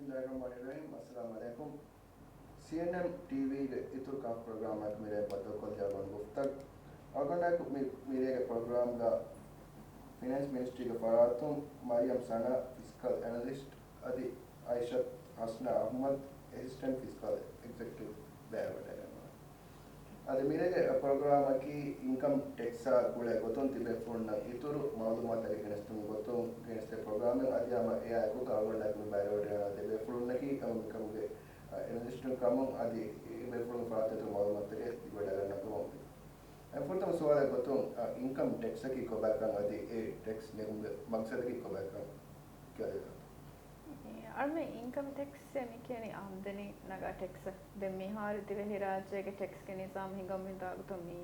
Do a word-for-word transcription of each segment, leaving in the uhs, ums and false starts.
ބިސްމިއްލާހިއްރަޙްމާނިއްރަޙީމް. އައްސަލާމު ޢަލައިކުމް. ސީއެންއެމް ޓީވީގެ އިތުރު ކާފަ ޕްރޮގްރާމަކަށް މިރޭ ބައްދަލުކޮށްލިޔާ ގޮނޑި ގުފްތަ. އަޅުގަނޑާއެކު މި، މިރޭގެ ޕްރޮގްރާމްގަ ފިނޭންސް މިނިސްޓްރީގެ ފަރާތުން މަރިޔަމް ސަނާ، ފިސްކަލް އެނަލިސްޓް، އަދި އައިޝަތު ހަސްނާ އަޙްމަދު، އެސިސްޓެންޓް ފިސްކަލް އެގްޒެކެޓިވް ބައިވެވަޑައިގަންނަވާ. އަދި މިރޭގެ ޕްރޮގްރާމަކީ އިންކަމް ޓެކްސާ ގުޅޭ ގޮތުން ތިބޭފުޅުންނަށް އިތުރު މަޢުލޫމާތުތަކެއް ގެނެސްދިނުމުގެ ގޮތުން ގެނެސްދޭ ޕްރޮގްރާމެއް. އަދި ހަމަ އެއާއެކުގަ އަޅުގަނޑާއެކު މި ބައިވެވަޑައިގަންނަވާ ދެ ބޭފުޅުންނަކީ ހަމަ މިކަމުގެ، އަ، އެނަލިސްޓުން ކަމުން އަދި އެ ބޭފުޅުންގެ ފަރާތުން އިތުރު މަޢުލޫމާތުތަކެއް ދިގުވެވަޑައިގަންނަވާ ކަމަށް އެ ފުރަތަމަ ސުވާލެއް ގޮތުން، އަ، އިންކަމް ޓެކްސަކީ ކޮބާކަން އަދި އެ ޓެކްސް ނެގުމުގެ މަޤްޞަދަކީ ކޮބާކަން ކިޔާދޭތަ؟ އަޅުމެން އިންކަމް ޓެކްސް މި ކިޔަނީ އާމްދަނީ ނަގާ ޓެކްސް. ދެން މިހާރު ދިވެހިރާއްޖޭގެ ޓެކްސްގެ ނިޒާމް ހިނގަމުން ދާގޮތުން މި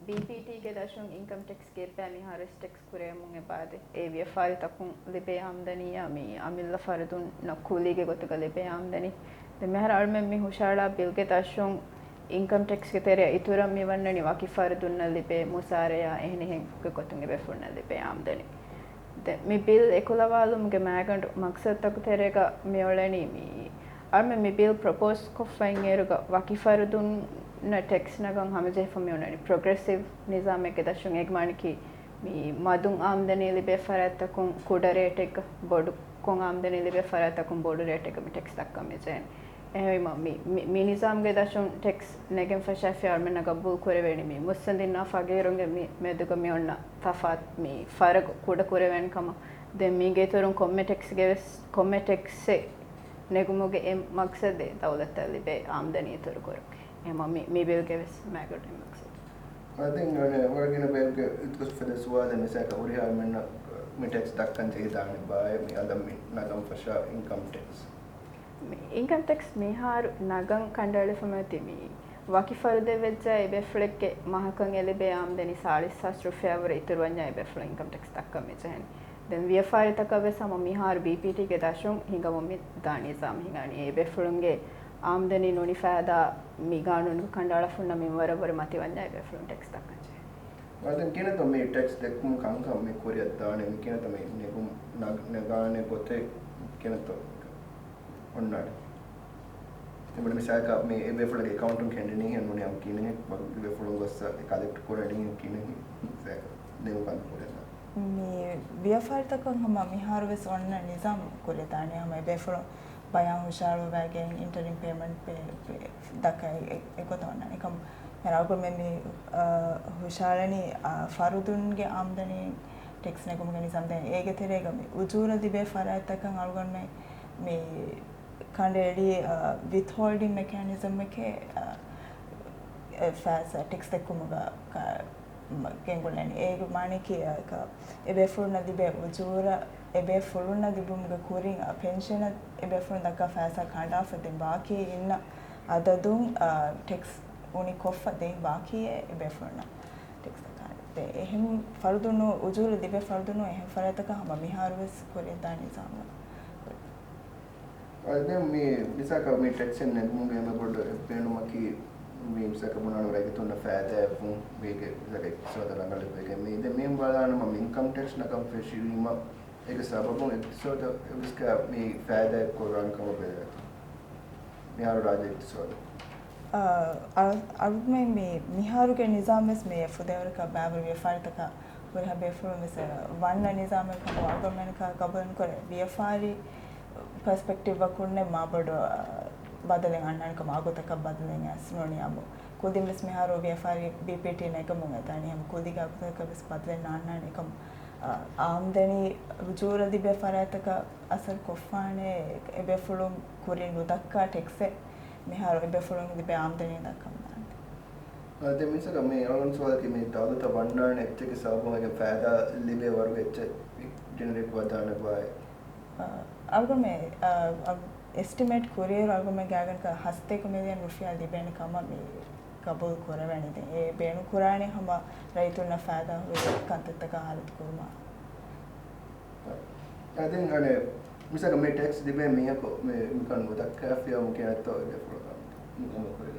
ބީޕީޓީގެ ދަށުން އިންކަމް ޓެކްސް ގެއްބާ މިހާރުވެސް ޓެކްސް ކުރެވެމުން އެބައާދޭ. އެ ވިޔަފާރިތަކުން ލިބޭ އާމްދަނީއާ މި އަމިއްލަ ފަރުދުންނަށް ކޫލީގެ ގޮތުގަ ލިބޭ އާމްދަނީ. ދެން މިހާރު އަޅުމެން މި ހުށައަޅާ ބިލްގެ ދަށުން އިންކަމް ޓެކްސްގެ ތެރެއަށް އިތުރަށް މި ވަންނަނީ ވަކި ފަރުދުންނަށް ލިބޭ މުސާރަޔާ އެހެނިހެންގެ ގޮތުން އެބޭފުޅުންނަށް ލިބޭ އާމްދަނީ. ދެން މި ބިލް އެކުލަވާލުމުގެ މައިގަނޑު މަޤްޞަދުތަކުގެ ތެރޭގަ މިއުޅެނީ މި އަޅުމެން މި ބިލް ޕްރޮޕޯސް ކޮށްފައިން އޭރުގަ ވަކި ފަރުދުންނަށް ޓެކްސް ނަގަން ހަމަޖެހިފަ މި އޮންނަނީ ޕްރޮގްރެސިވް ނިޒާމެއްގެ ދަށުން. އޭގެ މާނައަކީ މި މަދުން އާމްދަނީ ލިބޭ ފަރާތްތަކުން ކުޑަ ރޭޓެއްގަ ބޮޑު ކޮން އާމްދަނީ ލިބޭ ފަރާތްތަކުން ބޮޑު ރޭޓެއްގަ މި ޓެކްސް ދައްކަން މި ޖެހެނީ. އެހެންވީމަ، މި، މި، މި ނިޒާމްގެ ދަށުން ޓެކްސް ނެގެން ފަށާފިޔާ އަޅުމެންނަށް ގަބޫލު ކުރެވޭނީ މި މުއްސަނދިންނާ ފަގީރުންގެ މި މެދުގަ މި އޮންނަ ތަފާތު މި ފަރަގު ކުޑަ ކުރެވޭނެ ކަމަށް. ދެން މީގެ އިތުރުން ކޮންމެ ޓެކްސްގެ ވެސް، ކޮންމެ ޓެކްސެއް ނެގުމުގެ އެއް މަޤްޞަދެއް ދައުލަތަށް ލިބޭ އާމްދަނީ އިތުރު ކުރުން. އެހެންވީމަ، މި، މި ބިލްގެ ވެސް މައިގަނޑު އެއް މަޤްޞަދު. އަދި އަނެއް ވަރަށް ގިނަ ބޭރުގެ އިތުރު ފެދޭ ސުވާލެއް މިސާލަކަށް ހުރިހާ އަޅުމެންނަށް މި ޓެކްސް ދައްކަން ޖެހިދާނެ ބާއޭ މި އަލަށް މި ނަގަން ފަށާ އިންކަމް ޓެކްސް. މި އިންކަމް ޓެކްސް މިހާރު ނަގަން ކަނޑައެޅިފަ މިއޮތީ މި ވަކި ފަރުދެއް ވެއްޖާ އެބޭފުޅެއްގެ މަހަކަށް އެ ލިބޭ އާމްދަނީ ސާޅީސް ހާސް ރުފިޔާ ވުރެ އިތުރުވަންޏާ އެބޭފުޅުން އިންކަމް ޓެކްސް ދައްކަން މި ޖެހެނީ. ދެން ވިޔަފާރިތަކަށް ވެސް ހަމަ މިހާރު ބީޕީޓީގެ ދަށުން ހިނގަމުން މި ދާ ނިޒާމް ހިނގާނީ. އެބޭފުޅުންގެ އާމްދަނީ ނޫނީ ފައިދާ މި ގާނޫނުގަ ކަނޑައަޅާފަ ހުންނަ މިންވަރަށް ވުރެ މަތިވަންޏާ އެބޭފުޅުން ޓެކްސް ދައްކަން ޖެހޭ. ވަރަށް ގިނަ ކިހިނެއްތޯ މި ޓެކްސް ދެއްކުމުގެ ކަންކަން މި ކުރިއަށް ދާނެ؟ މި ކިހިނެއްތޯ މި ނެގުން ނަގ-، ނަގާނެ ގޮތެއް ކިހިނެއްތޯ އޮންނާނެ؟ އެބަ މިސާލަކަށް މި އެބޭފުޅުންގެ އެކައުންޓުން ކެނޑެނީހެން ނޫނީ ހަމަ ކިހިނެއް، އެބޭފުޅުން ގޮއްސަ ކަލެކްޓް ކުރަނީހެން ކިހިނެއް މިސާލަކަށް ނެގުން ކަންތައް ކުރިއަށް ދާނެ. މި ވިޔަފާރިތަކަށް ހަމަ މިހާރު ވެސް އޮންނަ ނިޒާމް ކުރިއަށް ދާނީ ހަމަ އެބޭފުޅުން ބަޔާން ހުށަހަޅުއްވައިގެން އިންޓަރިމް ޕޭމަންޓް ޕޭ، ޕޭ ދައްކައި އެ، އެގޮތަށް އޮންނާނެ. އެކަމް މި އަޅުގަނޑުމެން މި، އަ، ހުށަހަޅަނީ، އަ، ފަރުދުންގެ އާމްދަނީ ޓެކްސް ނެގުމުގެ ނިޒާމް. ދެން އޭގެ ތެރޭގަ މި އުޖޫރަ ލިބޭ ފަރާތްތަކަށް އަޅުގަނޑުމެން މި ކަނޑައެޅީ، އަ، ވިތްހޯލްޑިން މެކޭނިޒަމްއެކޭ، އަ، އެ ފައިސާ ޓެކްސް ދެއްކުމުގަ ކަ-، މަ-، ގެންގުޅެނީ. އޭގެ މާނައަކީ، އަ، ކަ-، އެބޭފުޅުންނަށް ލިބޭ އުޖޫރަ، އެބޭފުޅުންނަށް ލިބުމުގެ ކުރިން، އަ، ޕެންޝަނަށް އެބޭފުޅުން ދައްކާ ފައިސާ ކަނޑާފަ ދެން ބާކީ އިންނަ އަދަދުން، އަ، ޓެކްސް އުނި ކޮށްފަ ދެން ބާކީއެއް އެބޭފުޅުންނަށް ޓެކްސް ދައްކާނެ. ދެ އެހެން ފަރުދުން ނޫ، އުޖޫރަ ލިބޭ ފަރުދުން ނޫ އެހެން ފަރާތްތަކަށް ހަމަ މިހާރު ވެސް ކުރިއަށްދާ ނިޒާމު. އަދި މި މިސާލަކަށް މި ޓެކްސެއް ނެގުމުގެ އެންމެ ބޮޑު ބޭނުމަކީ މި މިސާލަކަށް ބުނާނެ ރައްޔިތުންނަށް ފައިދާއެއް ވުން މީގެ މިސާލަކަށް އިޤްތިޞާދަށް ރަނގަޅު ވެގެން މި ދެ މި ބަލާނަމަ މި އިންކަމް ޓެކްސް ނަގަން ފެށިވީމަ އޭގެ ސަބަބުން އިޤްތިޞާދަށް އެވެސް މި ފައިދާއެއް ކުރާނެ ކަމަށް ބެލެވޭތޯ؟ މިހާރު ރާއްޖޭގެ އިޤްތިޞާދަށް. އަ، އަ، އަޅުގަނޑުމެން މި، މިހާރުގެ ނިޒާމް ވެސް މި އެފުދޭވަރަކަށް ބައިވަރު ވިޔަފާރިތަކަށް ހުރިހާ ބޭފުޅުން ވެސް ވަންނަ ނިޒާމެއް ކަމަށް އަޅުގަނޑުމެންނަކަށް ގަބޫލު ކުރޭ. ވިޔަފާރި ޕަރސްޕެކްޓިވްއަކުންނެއް މާބޮޑު، އަ، ބަދަލެއް އަންނާނެ ކަމަށް އަގުތަކަށް ބަދަލެއް އައިސް ނޫނީ އަމު. ކުދިން ވެސް މިހާރު ވިޔަފާރި ބީޕީޓީ ނެގަމުން އެދާނީ ހަމަ ކުދީގެ އަގުތަކަށް ވެސް ބަދަލެއް ނާންނާނެ ކަމަށް، އަ، އާމްދަނީ އުޖޫރަ ލިބޭ ފަރާތްތަކަށް އަސަރު ކޮށްފާނެ އެބޭފުޅުން ކުރިން ނުދައްކާ ޓެކްސެއް މިހާރު އެބޭފުޅުން ލިބޭ އާމްދަނީ ދައްކަން ދާނެ. އަ، ދެން މިސާލަކަށް މި އަޅުގަނޑު ސުވާލަކީ މި ދައުލަތަށް ވަންނާނެ އެއްޗެއްގެ ސަބަބުން އޭގެ ފައިދާ ލިބޭ ވަރުގެ އެއްޗެއް ޖެނެރޭޓް ވެދާނެ ބާއޭ؟ އަ، އަޅުގަނޑުމެން، އަ، އަ، އެސްޓިމޭޓް ކުރިއިރު އަޅުގަނޑުމެން ގާތްގަނޑަކަށް ހަސަތޭކަ މިލިއަން ރުފިޔާ ލިބޭނެ ކަމަށް މި ގަބޫލު ކުރެވޭނެ. ދެން އެ ބޭނުން ކުރާނީ ހަމަ ރައްޔިތުންނަށް ފައިދާ ހުރި ކަންތައްތަކަށް އާލާތު ކުރުމަށް. އަ، ދެން އަނެއް މިސާލަކަށް މި ޓެކްސް ލިބޭ މީހަކު މި، މިކަން ނުދައްކާފިޔާ މު ކިޔަންތޯ އެބޭފުޅަކަށް ނުކަމަށް ކުރެވޭ؟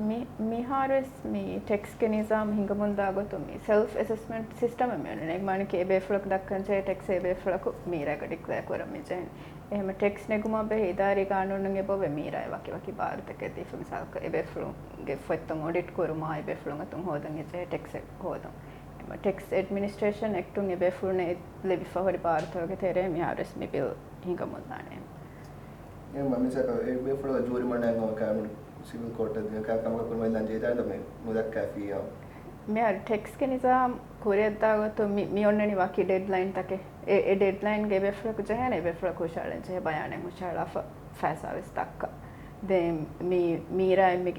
މި، މިހާރުވެސް މި ޓެކްސްގެ ނިޒާމް ހިނގަމުންދާ ގޮތުން މި ސެލްފް އެސެސްމަންޓް ސިސްޓަމެއް މި އޮންނަނީ. އެ މާނައަކީ އެބޭފުޅަކު ދައްކަންޖެހޭ ޓެކްސް އެބޭފުޅަކު މީރައިގަ ޑިކްލެއާ ކުރަން މި ޖެހެނީ. އެހެން ޓެކްސް ނެގުމާ ބެހޭ އިދާރީ ގާނޫނުން އެބައޮވޭ މީރާއަށް ވަކި ވަކި ބާރުތަކެއް ދީފަ، މިސާލަކަށް އެބޭފުޅުންގެ ފޮތްތައް އޮޑިޓް ކުރުމާ، އެބޭފުޅުން އަތުން ހޯދަން އެއްޗެހި ޓެކްސްއެއް ހޯދުން. އެމަ ޓެކްސް އެޑްމިނިސްޓްރޭޝަން އެކްޓުން އެބޭފުޅުންނަށް ލިބިފަ ހުރި ބާރުތަކުގެ ތެރޭ މިހާރުވެސް މި ބިލް ހިނގަމުންދާނެ. އެމަ މިސާލަކަށް އެބޭފުޅުން ޖޫރިމަނާއެއް ގޮވާ ކަމުން ސިވިލް ކޯޓަށް ދިޔަ ކަމަކަށް ކުރުމަށް ލަންޖެހިދާނެ މި ނުދައްކާފިއްޔާ. މިހާރު ޓެކްސްގެ ނިޒާމް ކުރިއަށްދާ ގޮތުން މި، މި އޮންނަނީ ވަކި ޑެޑްލައިންތަކެއް. އެ، އެ ޑެޑްލައިންގެ އެބޭފުޅަކު ޖަހާނެ، އެބޭފުޅަކު ހުށަހަޅަން ޖެހޭ ބަޔާނެއް ހުށަހަޅާފަ ފައިސާވެސް ދައްކާ. ދެން މި، މީރާ މި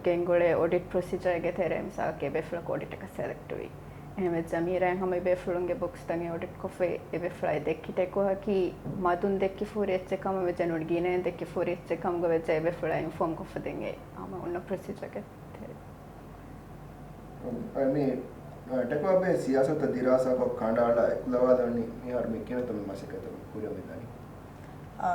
ގެންގުޅޭ އޮޑިޓް ޕްރޮސީޖަރގެ ތެރޭ މިސާލަކަށް އެބޭފުޅަކު އޮޑިޓަކަށް ސެލެކްޓްވީ. އެހެންވެއްޖެ މީރާއަށް ހަމަ އެބޭފުޅުންގެ ބުކްސްތައް އެ އޮޑިޓް ކޮށްފަ އެބޭފުޅާ އެ ދެއްކި ޓެކުއަކީ މަދުން ދެއްކި ފޫރި އެއްޗެއް ކަމަށް ވެއްޖެ ނޫން ގިނައިން ދެއްކި ފޫރި އެއްޗެއް ކަމުގަ ވެއްޖެ އެބޭފުޅާ އިންފޯމް ކޮށްފަ ދެން އެ ހަމަ އޮންނަ ޕްރޮސީޖަރގެ ތެރޭ. މި، އަ، ޓެކުއާ ބެހޭ ސިޔާސަތުތައް ދިރާސާކޮށް ކަނޑައަޅާ އެކުލަވާލަނީ މިހާރު މި ކިހިނެއްތޯ މި މަސައްކަތްތައް ކުރިއަށް މިދަނީ؟ އަ،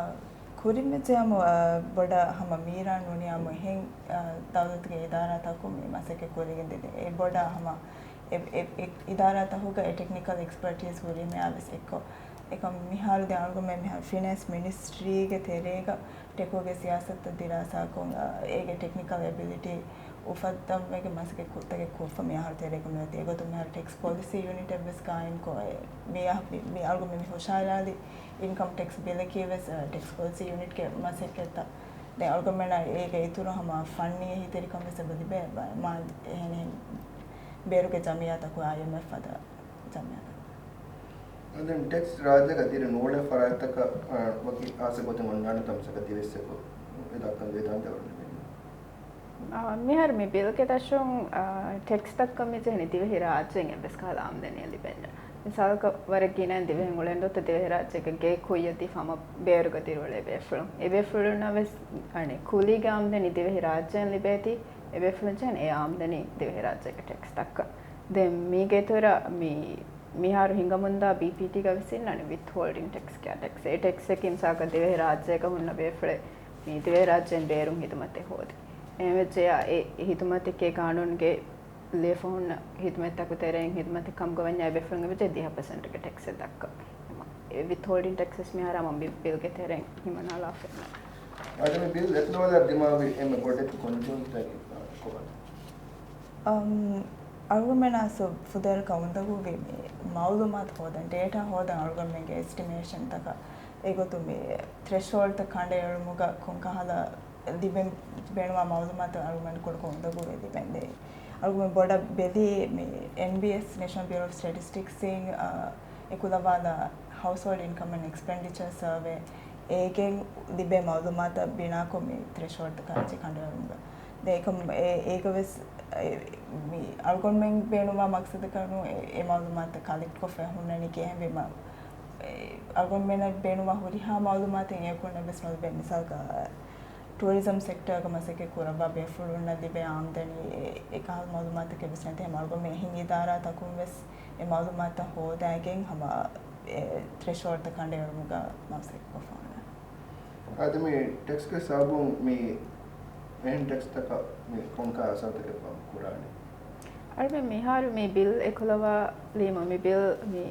ކުރިން ވެއްޖެ ހަމަ، އަ، ބޮޑަށް ހަމަ މީރާ ނޫނީ ހަމަ އެހެން، އަ، ދައުލަތުގެ އިދާރާތަކުން މި މަސައްކަތް ކުރިގެން ދިދޭ. އެ ބޮޑަށް ހަމަ އެ، އެ، އެ އިދާރާތަކުގަ އެ ޓެކްނިކަލް އެކްސްޕަޓީސް ހުރީމައާ ވެސް އެއްކޮށް، އެކަމް މިހާރު ދެން އަޅުގަނޑުމެން މިހާރު ފިނޭންސް މިނިސްޓްރީގެ ތެރޭގަ ޓެކުގެ ސިޔާސަތުތައް ދިރާސާކޮށް، އަ، އޭގެ ޓެކްނިކަލް އެބިލިޓީ އުފައްދަންވެގެން މަސައްކަތް ކުށްތަކެއް ކޮށްފަ މިހާރު ތެރޭގަ މިއޮތީ. އެގޮތުން މިހާރު ޓެކްސް ޕޮލިސީ ޔުނިޓެއް ވެސް ގާއިމްކޮށް، އެ، މި އަ-، މި، މި އަޅުގަނޑު މި ހުށަހަޅާލި އިންކަމް ޓެކްސް ބިލަކީ ވެސް، އަ، ޓެކްސް ޕޮލިސީ ޔުނިޓްގެ މަސައްކަތްތައް. ދެން އަޅުގަނޑުމެންނަށް އޭގެ އިތުރު ހަމަ ފަންނީ އެހީތެރިކަން ވެސް އެބަ ލިބޭ، މާ އެހެނިހެން ބޭރުގެ ޖަމިއްޔާތަކު އައި އެމް އެފް ފަދަ ޖަމިއްޔާތަކު. ދެން ޓެކްސް ރާއްޖޭގަ ދިރި ނޫޅޭ ފަރާތްތަކަށް، އަ، ވަކި ހާއްސަ ގޮތެއް އޮންނާނެތަ މިސާލަކަށް ދިވެއްސަކު އެ ދައްކަން ދޭތާނެ ދެވަން ލިބެނީ؟ އާ، މިހާރު މި ބިލްގެ ދަށުން، އާ، ޓެކްސް ދައްކަން މި ޖެހެނީ ދިވެހި ރާއްޖޭން އެއްވެސް ކަހަލަ އާމްދަނީއެއް ލިބެންޏާ. މިސާލަކަށް ވަރަށް ގިނައިން ދިވެހިން އުޅެން ދޯ ދިވެހި ރާއްޖޭގެ ގޭ ކުއްޔަށް ދީފަ ހަމަ ބޭރުގަ ދިރިއުޅޭ ބޭފުޅުން. އެބޭފުޅުންނަށް ވެސް އަނެއް ކުލީގެ އާމްދަނީ ދިވެހި ރާއްޖޭން ލިބޭތީ، އެބޭފުޅުން ޖެހެން އެ އާމްދަނީ ދިވެހި ރާއްޖޭގެ ޓެކްސް ދައްކަން. ދެން މީގެ އިތުރަށް މި މިހާރު ހިނގަމުންދާ ބީޕީޓީގަ ވެސް އިންނާނެ ވިތްހޯލްޑިން ޓެކްސް ކިޔާ ޓެކްސް. އެ ޓެކްސްއަކީ މިސާލަކަށް ދިވެހި ރާއްޖޭގަ ހުންނަ ބޭފުޅެއް މި ދިވެހިރާއްޖޭން ބޭރުން ހިދުމަތެއް ހޯދި. އެހެންވެއްޖެޔާ އެ ހިދުމަތެކޭ ގާނޫނުގެ ލިޔެފަ ހުންނަ ހިދުމަތްތަކު ތެރެއިން ހިދުމަތެއް ކަމުގަ ވަންޏާ އެބޭފުޅުން އެބަޖެހޭ ދިހަ ޕަސެންޓްގެ ޓެކްސެއް ދައްކަން. އެ ވިތްހޯލްޑިން ޓެކްސް ވެސް މިހާރު ހަމަ މި ބިލްގެ ތެރެއިން ހިމަނާލާފަ އިންނާނެ. އާދެ، މި ބިލް އެކުލަވާލާ ދިމާވި އެންމެ ބޮޑެތި ކޮންޖޫންތަކީ ކޮބާ؟ އަމް، އަޅުގަނޑުމެންނާ ސު ފުދޭވަރަކަށް އުނދަގޫވީ މި މައުލޫމާތު ހޯދަން، ޑޭޓާ ހޯދަން އަޅުގަނޑުމެންގެ އެސްޓިމޭޝަންތަކަށް. އެގޮތުން މި ތްރެޝްހޯލްޑްތައް ކަނޑައެޅުމުގަ ކޮންކަހަލަ ލިބެން ބޭނުންވާ މައުލޫމާތު އަޅުގަނޑު ކުޑަކޮށް އުނދަގޫވެ ލިބެންދޭ. އަޅުގަނޑު ބޮޑަށް ބެލީ މި އެން ބީ އެސް، ނޭޝަނަލް ބިއުރޯ އޮފް ސްޓެޓިސްޓިކްސް އިން، އަ، އެކުލަވާލާ ހައުސްހޯލްޑް އިންކަމް އެންޑް އެކްސްޕެންޑިޗަރ ސަރވޭ އޭގެން ލިބޭ މައުލޫމާތަށް ބިނާކޮށް މި ތްރެޝްހޯލްޑްތަކާ އެއްޗެއް ކަނޑައެޅުމުގަ. ދެން އެކަމް އެ، އޭގަ ވެސް އެ، މި އަޅުގަނޑުމެން ބޭނުންވާ މަގްސަދަކަށް ނޫން އެ، އެ މައުލޫމާތު ކަލެކްޓްކޮށްފަ ހުންނަނީ ކިހިނެއްވީމަ، އެ، އަޅުގަނޑުމެންނަށް ބޭނުންވާ ހުރިހާ މައުލޫމާތެއް އެއަކުންނަށް ވެސް ނުލިބޭ. މިސާލަކަށް، ޓޫރިޒަމް ސެކްޓަރގަ މަސައްކަތް ކުރައްވާ ބޭފުޅުންނަށް ލިބޭ އާމްދަނީ އެ، އެކަހަލަ މައުލޫމާތަކެއް ވެސް ނެތޭ. އަޅުގަނޑުމެން އެހެން އިދާރާތަކުން ވެސް އެ މައުލޫމާތުތައް ހޯދައިގެން ހަމަ އެ ތްރެޝްހޯލްޑްތައް ކަނޑައެޅުމުގަ މަސައްކަތް ކޮށްފަ އޮންނާނެ. އާދެ، މި ޓެކްސްގެ ސަބަބުން މި އެހެން ޓެކްސްތަކަށް މި ކޮންކަހަލަ އަސަރުތަކެއް ކުރާނީ؟ އަޅުގަނޑު މިހާރު މި ބިލް އެކުލަވާލީމަ، މި ބިލް މި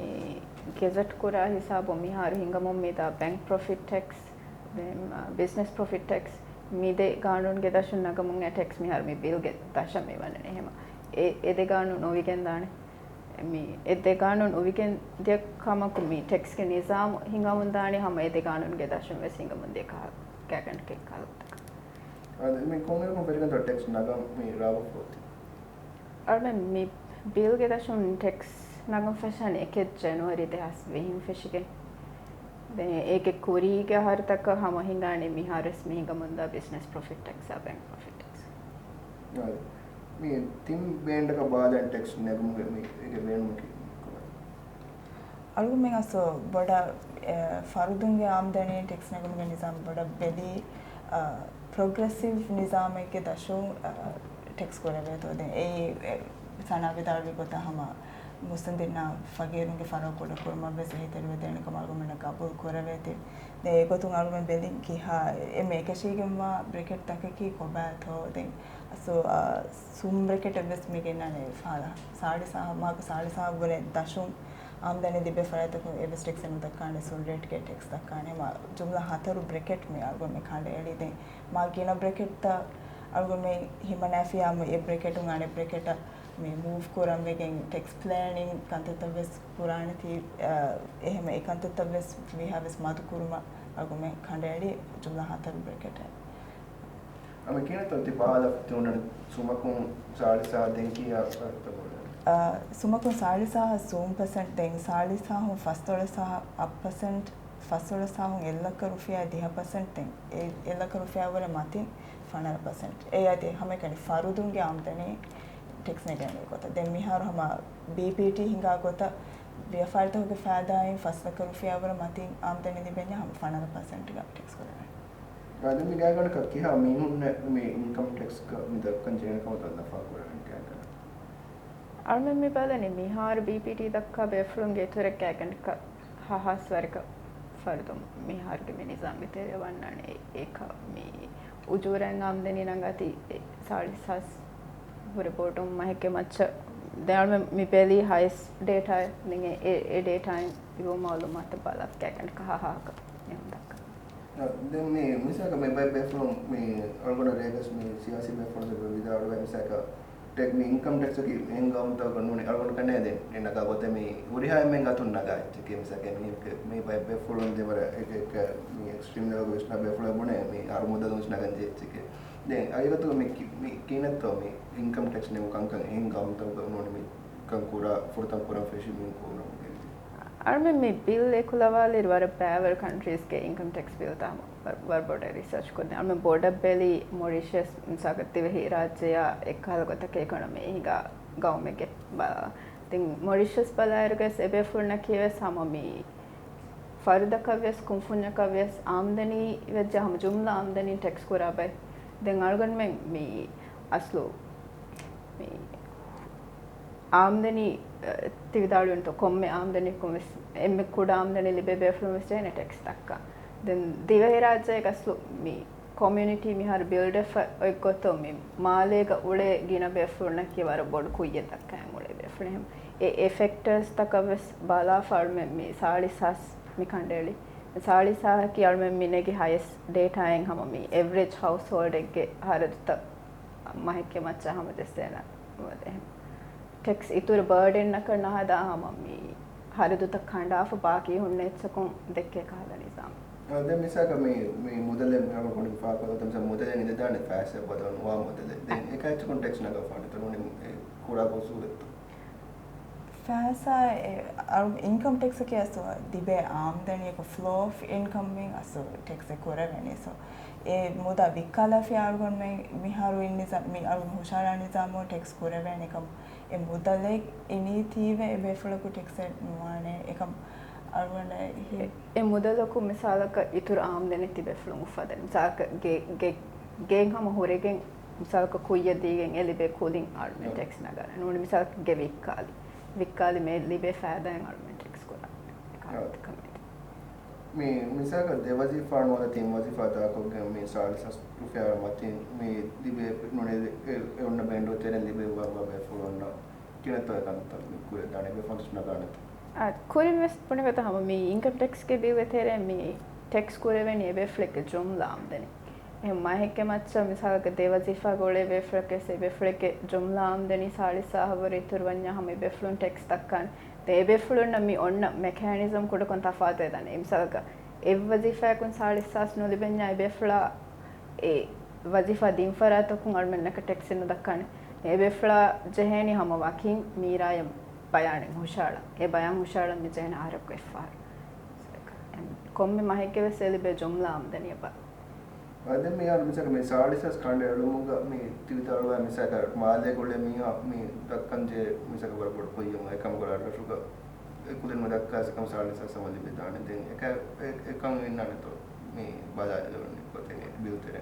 ގެޒެޓް ކުރާ ހިސާބުން މިހާރު ހިނގަމުން މިދާ ބޭންކް ޕްރޮފިޓް ޓެކްސް، ދެން، އާ، ބިޒްނަސް ޕްރޮފިޓް ޓެކްސް، މި ދެ ގާނޫނުގެ ދަށުން ނަގަމުން އެ ޓެކްސް މިހާރު މި ބިލްގެ ދަށަށް މި ވަންނަނީ. އެހެމަ އެ، އެ ދެ ގާނޫނު އޮވިގެން ދާނެ. މި އެ ދެ ގާނޫނު އޮވިގެން ދިޔަ ކަމަކު މި ޓެކްސްގެ ނިޒާމު ހިނގަމުން ދާނީ ހަމަ އެ ދެ ގާނޫނުގެ ދަށުން ވެސް ހިނގަމުން ދިޔަ ކަހަލަ ގާތްގަނޑަކީ ކަހަލަ ގޮތަކަށް. އާދެ، މި ކޮންމެވެސް ފެށިގެންތޯ ޓެކްސް ނަގަން މި ރާވަފަ އޮތީ؟ އަޅުމެން މި ބިލްގެ ދަށުން ޓެކްސް ނަގަން ފަށާނީ އެކެއް ޖެނުއަރީ ދެހާސް ވިހިން ފެށިގެން. ދެން އޭގެ ކުރީގެ އަހަރުތަކަށް ހަމަ ހިނގާނީ މިހާރުވެސް މި ހިނގަމުންދާ ބިޒްނަސް ޕްރޮފިޓް ޓެކްސްއާ ބޭންކް ޕްރޮފިޓް ޓެކްސް. އާދެ، މި ތިން ބޭންޑަކަށް ބާލަން ޓެކްސް ނެގުމުގެ މި އޭގެ ބޭނުމަކީ ކޮބާ؟ އަޅުގަނޑުމެން އަސްލު ބޮޑަށް، އެ، ފަރުދުންގެ އާމްދަނީ ޓެކްސް ނެގުމުގެ ނިޒާމް ބޮޑަށް ބެލީ، އަ، ޕްރޮގްރެސިވް ނިޒާމެއްގެ ދަށުން، އަ، ޓެކްސް ކުރެވޭތޯ. ދެން އެއީ، އެ، ސަނާ ވިދާޅުވި ގޮތަށް ހަމަ މުއްސަނދިންނާ ފަގީރުންގެ ފަރާތް ކުޑަކުރުމަށް ވެސް އެހީތެރިވެދޭނެ ކަމަށް އަޅުގަނޑުމެންނަށް ގަބޫލު ކުރެވޭތީ. ދެން އެގޮތުން އަޅުގަނޑު ބެލިން ކިހާ އެންމެ އެކަށީގެންވާ ބްރެކެޓްތަކަކީ ކޮބާތޯ. ދެން އަސްލު، އަ، ސުން ބްރެކެޓެއް ވެސް މި ގެންނާނެ ފަހަރަށް ސާޅީސް އަހަރު، މަހަކު ސާޅީސް އަހަރު ވުރެ ދަށުން އާމްދަނީ ލިބޭ ފަރާތްތަކުން އެއްވެސް ޓެކްސެއް ނުދައްކާނެ، ސޮލިޑް ރޭޓްގެ ޓެކްސް ދައްކާނެ. މާ ޖުމްލަ ހަތަރު ބްރެކެޓް މި އަޅުގަނޑުމެން ކަނޑައެޅީ. ދެން މާ ގިނަ ބްރެކެޓްތައް އަޅުގަނޑުމެން ހިމަނާފިޔާ މި އެއް ބްރެކެޓުން އަނެއް ބްރެކެޓަށް މި މޫވް ކުރަން ވެގެން ޓެކްސް ޕްލޭނިން ކަންތައްތައް ވެސް ކުރާނެތީ، އެހެމަ އެ ކަންތައްތައް ވެސް ވީހާ ވެސް މަދު ކުރުމަށް އަޅުގަނޑުމެން ކަނޑައެޅީ ޖުމްލަ ހަތަރު ބްރެކެޓެއް. އަމި ކިހިނެއްތޯ ތި ބާލަ ތި އޮންނަނީ ސުމަކުން ސާޅީސް ސާހަ ދެން ކިހާ ފަރުތަ ބޮޑުވެ؟ އާ، ސުމަކުން ސާޅީސް ސާހަ ސޫން ޕަސެންޓް ދެން ސާޅީސް ސާހުން ފަސްދޮޅަސް ސާހަ އަށް ޕަސެންޓް، ފަސްދޮޅަސް ސާހުން އެއް ލައްކަ ރުފިޔާ ދިހަ ޕަސެންޓް ދެން އެ، އެއް ލައްކަ ރުފިޔާ ވުރެ މަތިން ފަނަރަ ޕަސެންޓް. އެ އަދި ހަމައެކަނި ފަރުދުންގެ އާމްދަނީ ޓެކްސް ނެގެން ގޮތަށް. ދެން މިހާރު ހަމަ ބީޕީޓީ ހިނގާ ގޮތަށް ވިޔަފާރިތަކުގެ ފައިދާއިން ފަސް ލައްކަ ރުފިޔާ ވުރެ މަތިން އާމްދަނީ ލިބެންޏާ ހަމަ ފަނަރަ ޕަސެންޓްގަ ޓެކްސް ކުރެވޭ. އަދި މި ގާތްގަނޑަކަށް ކިހާ މީހުންނެއް މި އިންކަމް ޓެކްސްގަ މި ދައްކަން ޖެހޭނެ ކަމަށް ލަފާ ކުރަނީ ގާތްގަނޑަކަށް؟ އަޅުމެން މި ބަލަނީ މިހާރު ބީޕީޓީ ދައްކާ ބޭފުޅުންގެ އިތުރަށް ގާތްގަނޑަކަށް ހަ ހާސް ވަރަކަށް ފަރުދުން މިހާރުގެ މި ނިޒާމްގެ ތެރޭ ވަންނާނެ. އެކަ މި އުޖޫރައިން އާމްދަނީ ނަގާތީ ސާޅީސް ހާސް ވުރެ ބޮޑު މަހެއްގެ މައްޗަށް. ދެން އަޅުމެން މި ބެލީ ހައެސް ޑޭޓާއެއް. ދެން އެ، އެ، އެ ޑޭޓާއިން އިވުމު މައުލޫމާތު ބަލާ ގާތްގަނޑަކަށް ހަ ހާހަކަށް މިހުން ދައްކަން. ދެން މި މިސާލަކަށް މި ބައެއް ބޭފުޅުން މި އަޅުގަނޑަށް ރޭގަސް މި ސިޔާސީ ބޭފުޅުން ވިދާޅުވޭ މިސާލަކަށް ޓެކް މި އިންކަމް ޓެކްސް އަކީ އެހެން ގައުމުތަކަކަށް ނޫނީ އަޅުގަނޑު ކަނޑައެޅޭ ދެން ނަގާ ގޮތެއް މި ހުރިހާ އެންމެން އަތުން ނަގާ އެއްޗެކޭ. މިސާލަކަށް މި، މި ބައެއް ބޭފުޅުން ދެވަރަށް އެކަ އެކަ މި އެކްސްޓްރީމް ލެވަލްގަ ވިސްނާ ބޭފުޅެއް ބުނޭ މި ހަރު މުދަލުން ވިސްނަގަން ޖެހޭ އެއްޗެކޭ. ދެން އަގިގަތުގަ މި ކި، މި ކިހިނެއްތޯ މި އިންކަމް ޓެކްސް ނެމު ކަންކަން އެހެން ގައުމުތަކުގަ ނޫނީ މި ކަން ކުރާ ފުރަތަމަ ކުރަން ފެށި މި ކުރުނަމުގެ. އަޅުމެން މި ބިލް އެކުލަވާލިއިރު ވަރަށް ބައިވަރު ކަންޓްރީސްގެ އިންކަމް ޓެކްސް ބިލްތައް ހަމަ ވަރަށް، ވަރަށް ބޮޑަށް ރިސާޗް ކޮށްދޭ. އަޅުމެން ބޮޑަށް ބެލީ މޮރިޝިއަސް މިސާލަކަށް ދިވެހި ރާއްޖެއާ އެއްކަހަލަ ގޮތަކަށް އިކޮނޮމީ ހިނގާ ގައުމެއްގެ ބަލާ. ދެން މޮރިޝިއަސް ބަލާއިރުގަސް އެބޭފުޅުންނަކީ ވެސް ހަމަ މި ފަރުދަކަށް ވެސް ކުންފުންޏަކަށް ވެސް އާމްދަނީ ވެއްޖެ ހަމަ ޖުމްލަ އާމްދަނީ ޓެކްސް ކުރާ ބައެއް. ދެން އަޅުގަނޑުމެން މި އަސްލު މި އާމްދަނީ، އަ، ތި ވިދާޅުވިންތޯ ކޮންމެ އާމްދަނީއަކުން ވެސް އެންމެ ކުޑަ އާމްދަނީ ލިބޭ ބޭފުޅުން ވެސް ޖެހޭނެ ޓެކްސް ދައްކާ. ދެން ދިވެހިރާއްޖޭގަ އަސްލު މި ކޮމިއުނިޓީ މިހާރު ބިލްޑްވެފަ އޮތްގޮތުން މި މާލޭގަ އުޅޭ ގިނަ ބޭފުޅުންނަކީ ވަރަށް ބޮޑު ކުއްޔަށް ދައްކައި އުޅޭ ބޭފުޅުން. އެ، އެ ފެކްޓާސްތަކަށް ވެސް ބަލާފަ އަޅުމެން މި ސާޅީސް ހާސް މި ކަނޑައެޅި. ސާޅީސް ހާހަކީ އަޅުމެން މި ނެގި ހައެސްޓް ޑޭޓާއެއް ހަމަ މި އެވްރެޖް ހައުސްހޯލްޑެއްގެ ހަރަދުތައް މަހެއްގެ މައްޗަށް ހަމަ ޖެއްސޭނަ ނުވަދެ. އެހެން ޓެކްސް އިތުރު ބާޑެންއަކަށް ނަހަދާ ހަމަ މި ހަރަދުތައް ކަނޑާފަ ބާކީ ހުންނަ އެއްޗަކުން ދެއްކޭ ކަހަލަ ނިޒާމް. އަ، ދެން މިސާލަކަށް މި، މި މުދަލެއް މި ހަމަ ގޮނޑި ފާކޮލަ ތަ މިސާ މުދަލެއް އިނދެދާނެ ފައިސާ ބަދަލު ނުވާ މުދަލެއް. ދެން އެކައްޗަކުން ޓެކްސް ނަގާފާނެތަ ނޫނީ އެ ކުރާ ގޮތް ސޫރަތު. ފައިސާ އެ، އަޅު، އިންކަމް ޓެކްސް އަކީ އަސްލު ތިބޭ އާމްދަނީއަކު ފްލޯ އޮފް އިންކަމް އިން އަސްލު ޓެކްސް އެ ކުރެވެނީ. ސޯ، އެ މުދާ ވިއްކާލާފިޔާ އަޅުގަނޑުމެން މިހާރު އިން ނިޒާ، މި އަޅުގަނޑު ހުށަހަޅާ ނިޒާމު ޓެކްސް ކުރެވޭނެ ކަމަށް. އެ މުދަލެއް އިނީތީވެ އެ ބޭފުޅަކު ޓެކްސް ނުވާނެ. އެކަމް އަޅުގަނޑަށް ހި- އެ މުދަލަކު މިސާލަކަށް އިތުރު އާމްދަނީ ތިބޭފުޅުން އުފަދަނީ. މިސާލަކަށް ގެ، ގެ، ގެއިން ހަމަ ހުރެގެން މިސާލަކަށް ކުއްޔަށް ދީގެން އެ ލިބޭ ކުލިން އަޅުމެން ޓެކްސް ނަގާނެ. ނޫނީ މިސާލަކަށް ގެ ވިއްކާލި. ވިއްކާލި މި ލިބޭ ފައިދާއިން އަޅުމެން ޓެކްސް ކުރާނެ. އެކަމެއް. މި މިސާލަކަށް ދެ ވަޒީފާ ނުވަތަ ތިން ވަޒީފާ ދާކޮށްގެން މި ސާޅީސް ހާސް ރުފިޔާ މަތިން މި ލިބޭ ނޫނީ އެ، އެ އޮންނަ ބޭންޑު ތެރެއިން ލިބޭ ވަ، ވަ ބޭފުޅުންނަށް ކިހިނެއްތޯ އެ ކަންތައް މި ކުރެވިދާނެ ބޭފުޅުން ނަގާނެތަ؟ އާ، ކުރިން ވެސް ބުނި ގޮތަށް ހަމަ މި އިންކަމް ޓެކްސްގެ ބިލްގެ ތެރޭ މި ޓެކްސް ކުރެވެނީ އެ ބޭފުޅެއްގެ ޖުމްލަ އާމްދަނީ. އެހެން މަހެއްގެ މައްޗަށް މިސާލަކަށް ދެ ވަޒީފާގަ އުޅޭ ބޭފުޅަކަސް އެ ބޭފުޅެއްގެ ޖުމްލަ އާމްދަނީ ސާޅީސް ހާހަށް ވުރެ އިތުރު ވަންޏާ ހަމަ އެ ބޭފުޅުން ޓެކްސް ދައްކާނެ. ދެން އެ ބޭފުޅުންނަށް މި އޮންނަ މެކޭނިޒަމް ކުޑަކޮށް ތަފާތުވެދާނެ. މިސާލަކަށް އެއް ވަޒީފާއަކުން ސާޅީސް ހާސް ނުލިބެންޏާ އެ ބޭފުޅާ އެ ވަޒީފާ ދިން ފަރާތަކުން އަޅުމެންނަކަށް ޓެކްސް ނުދައްކާނެ. އެ ބޭފުޅާ ޖެހޭނީ ހަމަ ވަކިން މީރާޔަށް ބަޔާނެއް ހުށަހަޅަން. އެ ބަޔާން ހުށަހަޅަން މި ޖެހޭނެ އަހަރަކު އެއްފަހަރު. ކޮންމެ މަހެއްގެ ވެސް އެ ލިބޭ ޖުމްލަ އާމްދަނީއަށް ބަ. އަދި މިހާރު މިސާލަކަށް މި ސާޅީސް ހާސް ކަނޑައެޅުމުގަ މި ތި ވިދާޅުވާ މިސާލަކަށް މާލޭގަ އުޅޭ މީހާ މި ދައްކަން ޖެހޭ މިސާލަކަށް ވަރަށް ބޮޑު ކުއްޔަކު އެކަމަކު ރަށްރަށުގަ އެ ކުލެއް ނުދައްކާ އެކަމް ސާޅީސް ހާސް ހަމަ ލިބިދާނެ. ދެން އެކަ، އެ، އެކަން އިންނާނެތޯ މި ބަލާލެވުނީ ގޮތެއް ބިލް ތެރޭ؟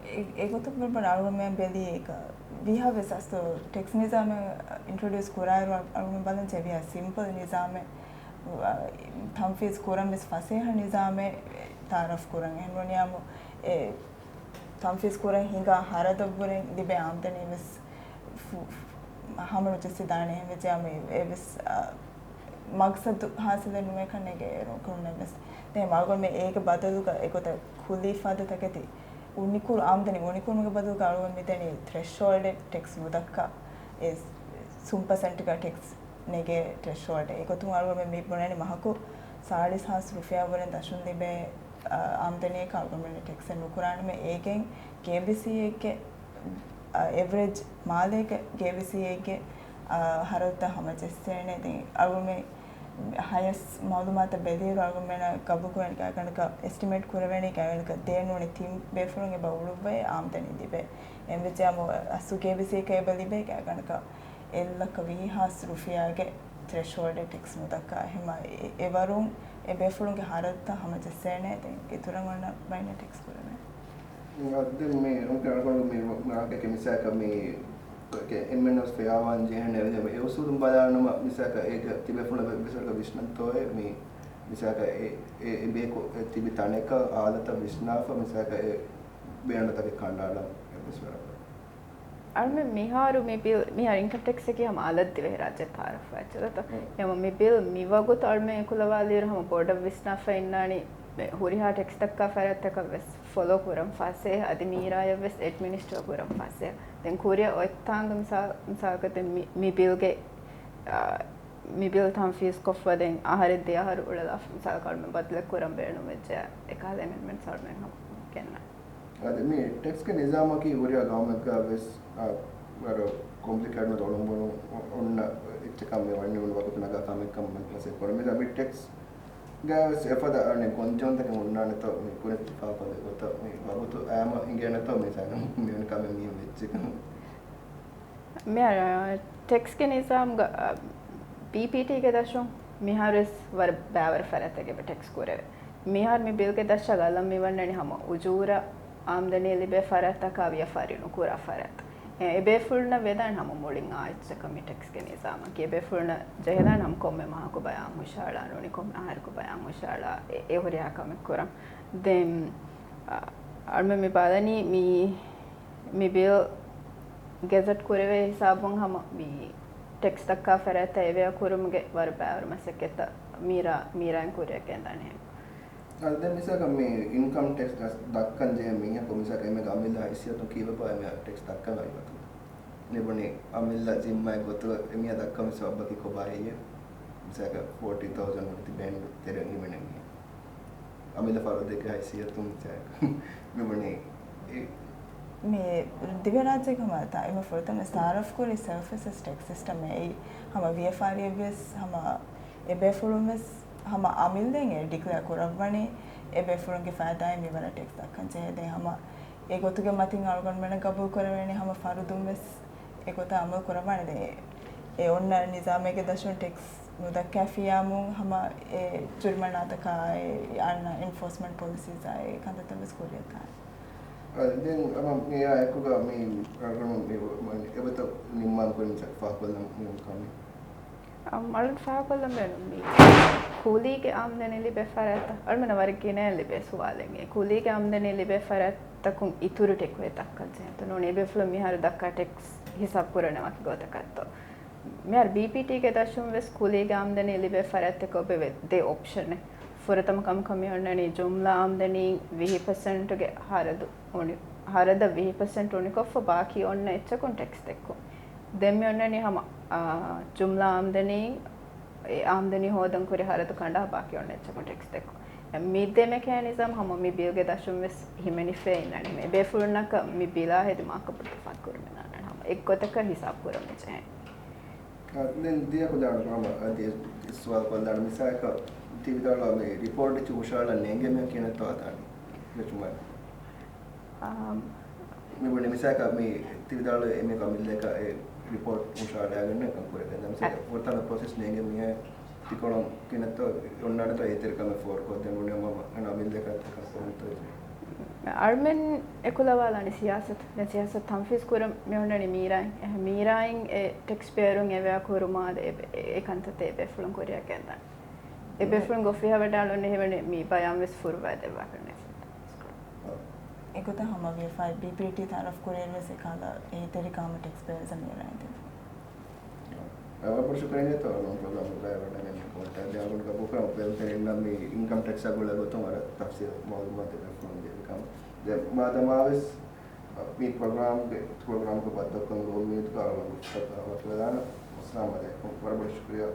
އެ، އެގޮތަށް ބުނަން އަޅުގަނޑުމެން ބެލީ އެކަ ވީހާވެސް އަސްލު ޓެކްސް ނިޒާމެއް އިންޓްރޮޑިއުސް ކުރާއިރު އަޅުގަނޑު ބަލަން ޖެހިޔާ ސިމްޕަލް ނިޒާމެއް، އަ، ތަންފީޒް ކުރަން ވެސް ފަސޭހަ ނިޒާމެއް ތައާރަފް ކުރަން. އެހެން ވަނިޔާމު އެ ތަންފީޒް ކުރަން ހިނގާ ހަރަދަށްވުރެން ލިބޭ އާމްދަނީ ވެސް ފު-، ހަމަ ނުޖެއްސިދާނެ. އެހެންވެއްޖެޔާމު އެ، އެވެސް، އަ، މަގްސަދު ހާސިލެއް ނުވޭކަން ނޭނގޭ އޭރުން ކުރުންނެއްވެސް. ދެން އަޅުގަނޑުމެން އޭގެ ބަދަލުގަ އެގޮތަށް ކުލީ ފަދަ ތަކެތި އުނިކުރު އާމްދަނީ އުނިކުރުމުގެ ބަދަލުގަ އަޅުގަނޑު މިދެނީ ތްރެޝްހޯލްޑެއް ޓެކްސް ނުދައްކާ އެ ސުން ޕަސެންޓްގަ ޓެކްސް ނެގޭ ތްރެޝްހޯލްޑެއް. އެގޮތުން އަޅުގަނޑުމެން މި ބުނަނީ މަހަކު ސާޅީސް ހާސް ރުފިޔާ ވުރެން ދަށުން ލިބޭ، އާ، އާމްދަނީއަކަށް އަޅުގަނޑުމެން ޓެކްސެއް ނުކުރާނަމޭ އޭގެން ކޭބީސީއެއްގެ އާ، އެވްރެޖް މާލޭގެ ކޭބީސީއެއްގެ، އާ، ހަރަދުތައް ހަމަޖެއްސޭނެ. ދެން އަޅުގަނޑުމެން ހަޔަސް މައުލޫމާތަށް ބެލިއިރު އަޅުގަނޑުމެންނަށް ގަބޫލުކުރަނީ ގާތްގަނޑަކަށް އެސްޓިމޭޓް ކުރެވެނީ ގާތްގަނޑަކަށް ދޭން ނޫނީ ތިން ބޭފުޅުން އެބަ އުޅުއްވައި އާމްދަނީ ލިބޭ. އެންވެއްޖެ އަމު އަސްލު ކޭބީސީއަކަށް އެބަ ލިބޭ ގާތްގަނޑަކަށް އެއްލައްކަ ވިހި ހާސް ރުފިޔާގެ ތްރެޝްހޯލްޑެއް ޓެކްސް ނުދައްކާ. އެހެމަ އެ، އެވަރުން އެ ބޭފުޅުންގެ ހަރަދުތައް ހަމަޖެއްސޭނެ. ދެން އިތުރަށް އޮންނަ ބައިން ޓެކްސް ކުރެވޭ. އަދި މި އަޅުގަނޑު މި މާކެޓްގެ މިސާކަށް މި އެންމެން ވެސް ފެއާވާން ޖެހޭނެ އެ އުސޫލުން ބަލާނަމަ މިސާކަށް އޭގެ ތިބޭފުޅުން ވެސް ވިސްނަންތޯއޭ މި މިސާކަށް އެ، އެ، އެ ބޭކު އެ ތިބި ތަނެއްގަ އާލަތައް ވިސްނާފަ މިސާކަށް އެ ބޭނުންތަކެއް ކަނޑައަޅަން އެއްވެސް ވަރަށް. އަޅުމެން މިހާރު މި ބިލް، މިހާރު އިންކަމް ޓެކްސްއަކީ ހަމަ އަލަށް ދިވެހިރާއްޖެ ތައާރަފްވާ އެއްޗެއް ދޯ؟ އެ. ހަމަ މި ބިލް މި ވަގުތު އަޅުމެން އެކުލަވާލިއިރު ހަމަ ބޯޑަށް ވިސްނާފަ އިންނާނީ ހުރިހާ ޓެކްސް ދައްކާ ފަރާތްތަކަށް ވެސް ފޮލޯ ކުރަން ފަސޭހަ، އަދި މީރާޔަށް ވެސް އެޑްމިނިސްޓަރ ކުރަން ފަސޭހަ. ދެން ކުރިއަށް އޮތްތާނގަ މިސާ، މިސާލަކަށް ދެން މި، މި ބިލްގެ، އާ، މި ބިލް ތަންފީޒް ކޮށްފަ ދެން އަހަރެއް ދެ އަހަރު އުޅެލާފަ މިސާލަކަށް އަޅުމެން ބަދަލެއް ކުރަން ބޭނުންވެއްޖެ އެކަހަލަ އެމެންޑްމަންޓްސް އަޅުމެން ހަމަ ގެންނަން. އަދި މި ޓެކްސްގެ ނިޒާމަކީ ހުރިހާ ގައުމެއްގަ ވެސް، އާ، ވަރަށް ކޮމްޕްލިކޭޓް ނުވަތަ އޮޅުންބޮނު އޮންނަ އެއްޗަކަށް މި ވަންނަ ވަގުތު ނަގާ ކަމެއްކަން މަސައްކަތް ކުރަން. މި، މި ޓެކްސް ގައި ވެސް އެފަދަ އަނެއް ގޮންޖެހުންތަކެއް ހުންނާނެތޯ މި ކުރިއަށް ތި ފާހަގަކޮށްލި ގޮތަށް މި ވަގުތު އައިމަ އިނގޭނެތޯ މި ސައިނަމު މިވެނި ކަމެއް މި ވެއްޖެކަން. މި ޓެކްސްގެ ނިޒާމްގަ، އަ، ބީޕީޓީގެ ދަށުން މިހާރުވެސް ވަރަށް ބައިވަރު ފަރާތްތަކެއް ޓެކްސް ކުރެވޭ. މިހާރު މި ބިލްގެ ދަށަށް އަލަށް މި ވަންނަނީ ހަމަ އުޖޫރަ އާމްދަނީ ލިބޭ ފަރާތްތަކާ ވިޔަފާރި ނުކުރާ ފަރާތް. އެ، އެބޭފުޅުންނަށް ވެދާނެ ހަމަ މުޅިން އާ އެއްޗަކަށް މި ޓެކްސްގެ ނިޒާމަކީ. އެބޭފުޅުންނަށް ޖެހިދާނެ ހަމަ ކޮންމެ މަހަކު ބަޔާން ހުށައަޅާ ނޫނީ ކޮންމެ އަހަރަކު ބަޔާން ހުށައަޅާ އެ، އެ ހުރިހާ ކަމެއް ކުރަން. ދެން، އަ، އަޅުމެން މި ބަލަނީ މި، މި ބިލް ގެޒެޓް ކުރެވޭ ހިސާބުން ހަމަ މި ޓެކްސް ދައްކާ ފަރާތްތައް އެވެއާ ކުރުމުގެ ވަރަށް ބައިވަރު މަސައްކަތްތައް މީރާ، މީރާއިން ކުރިއަށް ގެންދާނެ ހެން. އަދި ދެން މިސާލަކަށް މި އިންކަމް ޓެކްސް ދަސް، ދައްކަން ޖެހޭ މީހަކު މިސާލަކަށް އެމީހަކު އަމިއްލަ ހައިސިއްޔަތުން ކީއްވެބާ އެމީހާ ޓެކްސް ދައްކަން އައި ގޮތުން؟ މިބުނީ އަމިއްލަ ޒިންމާއެއް ގޮތުގަ އެމީހާ ދައްކަން ސަބަބަކީ ކޮބާ ހެއްޔޭ؟ މިސާލަކަށް ފޯޓީ ތައުޒަން ވަންތި ބޭންޑް ތެރެއިން ހިމެނޭ މީހެއް. އަމިއްލަ ފަރުދެއްގެ ހައިސިއްޔަތުން މިސާލަކަށް މިބުނީ އެ، މި ދިވެހިރާއްޖޭގެ ހަމަ ތާ-، އެމަ ފުރަތަމަ ތައާރަފް ކުރި ސެލްފް އެސެސް ޓެކްސް ސިސްޓަމް އެއީ ހަމަ ވިޔަފާރިއެއްވެސް ހަމަ އެބޭފުޅުން ވެސް ހަމަ އަމިއްލައިން އެ ޑިކްލެއާ ކުރައްވަނީ އެބޭފުޅުންގެ ފައިދާއިން މިވަރަށް ޓެކްސް ދައްކަން ޖެހޭ. ދެން ހަމަ އެގޮތުގެ މަތިން އަޅުގަނޑުމެންނަށް ގަބޫލު ކުރެވޭނީ ހަމަ ފަރުދުން ވެސް އެގޮތަށް އަމަލު ކުރައްވާނެ. ދެން އެ އޮންނަ ނިޒާމެއްގެ ދަށުން ޓެކްސް ނުދައްކާފިއްޔާމު ހަމަ އެ ޖުރިމަނާތަކާ އެ އަންނަ އެންފޯސްމަންޓް ޕޮލިސީސް އާ އެ ކަންތައްތައް ވެސް ކުރިއަށް ދާނެ. އަ، ދެން އަމަ މިއާ އެކުގަ މި ރަނގަޅު މި އެބަތަ ނިންމާން ކުރިން ފާހަގަކޮށްލަން މި ކަމެއް. އަ، އަޅުން ފާހަގަކޮށްލަން ބޭނުން މީ ކޫލީގެ އާމްދަނީ ލިބޭ ފަރާތްތައް. އަޅުމެންނަށް ވަރަށް ގިނައިން ލިބޭ ސުވާލެއް. އެ ކޫލީގެ އާމްދަނީ ލިބޭ ފަރާތްތަކުން އިތުރު ޓެކްސް ދައްކަން ޖެހޭތޯ؟ ނޫނީ އެބޭފުޅުން މިހާރު ދައްކާ ޓެކްސް ހިސާބު ކުރަން ވަކި ގޮތަކަށްތޯ؟ މިހާރު ބީޕީޓީގެ ދަށުން ވެސް ކޫލީގެ އާމްދަނީ ލިބޭ ފަރާތްތަކަށް އޮތް ދެ އޮޕްޝަނެއް. ފުރަތަމަ ކަމަކަށް މި އޮންނަނީ ޖުމްލަ އާމްދަނީ ވިހި ޕަސެންޓުގެ ހަރަދު އުނި، ހަރަދަށް ވިހި ޕަސެންޓް އުނިކޮށްފަ ބާކީ އޮންނަ އެއްޗަކުން ޓެކްސް ދެއްކުން. ދެން މި އޮންނަނީ ހަމަ، އާ، ޖުމްލަ އާމްދަނީ، އެ އާމްދަނީ ހޯދަން ކުރި ހަރަދު ކަނޑާ ބާކީ އޮންނަ އެއްޗަކުން ޓެކްސް ދެއްކުން. މި ދެ މެކޭނިޒަމް ހަމަ މި ބިލްގެ ދަށުން ވެސް ހިމެނިފައި އިންނަނީ. އެބޭފުޅުންނަކަށް މި ބިލާ ހެދި މާކަބު ތަފާތު ކުރުމެއް ނާންނާނެ ހަމަ އެއްގޮތަކަށް ހިސާބު ކުރަން މި ޖެހޭ. އަ، ދެން ދިޔަ ކުލާނު ހަމަ އަދި ސުވާލު ކޮށްލާނަ މިސާލަކަށް ތި ވިދާޅުވާ މި ރިޕޯޓް އެއްޗެއް ހުށަހަޅަން ނޭނގޭ މީހަކު ކިހިނެއްތޯ އަދާނީ؟ އާ، މި ބުނި މިސާލަކަށް މި ތި ވިދާޅުވި އެމީހަކު އަމިއްލައަކަށް އެ ރިޕޯޓް ހުށަހަޅާގެން ކަން ކުރެވޭ. ދެން މިސާލަކަށް ފުރަތަމަ ޕްރޮސެސް ނޭނގޭ މީހާ ތިކޮޅުން ކިހިނެއްތޯ އޮންނާނެތޯ އޭތެރެކަމެއް ފޯރުކޮށްދޭން ބުނި ހަމަ އަންނަ އަމިއްލައަކަށް ކަން ކުރަންތޯ އެ އަޅުމެން އެކުލަވާލާނީ ސިޔާސަތު. ދެން ސިޔާސަތު ތަންފީޒް ކުރަން މި އޮންނަނީ މީރާއިން. އެ މީރާއިން އެ ޓެކްސް ޕޭޔަރުން އެވެއާ ކުރުމާ އެ، އެ، އެ ކަންތައްތައް އެ ބޭފުޅުން ކުރިއަށް ގެންދާނެ. އެ ބޭފުޅުން އޮފީހަށް ވަޑާން އޮންނަ ހިމެނޭ މި ބަޔާން ވެސް ފުރުވާ ދެއްވާކަށް ނެތް. އެގޮތަށް ހަމަ ވިޔަފާރި ބީޕީޓީ ތައާރަފް ކުރިއިރު ވެސް އެކަހަލަ އޭތެރިކަމަށް ޓެކްސް ޕޭޔަރސް މި އެޅައިދެއްވި. ވަރަށް ބޮޑު ޝުކުރިއްޔާ ތޯ ޕްރޮގްރާމް ބައިވަޑައިގެން ކޯޓް ދިޔާގުން ގަބޫކުރަން ބެލްތެރިންނަށް މި އިންކަމް ޓެކްސް ގުޅޭ ގޮތުން ވަރަށް ތަފްސީލް މައުލޫމާތު ދެއްވުން ދިޔަކަމަށް. ދެ މާދަމާވެސް މި ޕްރޮގްރާމްގެ ޕްރޮގްރާމްގެ ބައްދަކުން އުއްމީދު ކަރަމަ ގުފްތަ ދާވަތު ވެދާނަ. އައްސަލާމް ޢަލައިކުމް. ވަރަށް ބޮޑު ޝުކުރިއްޔާ.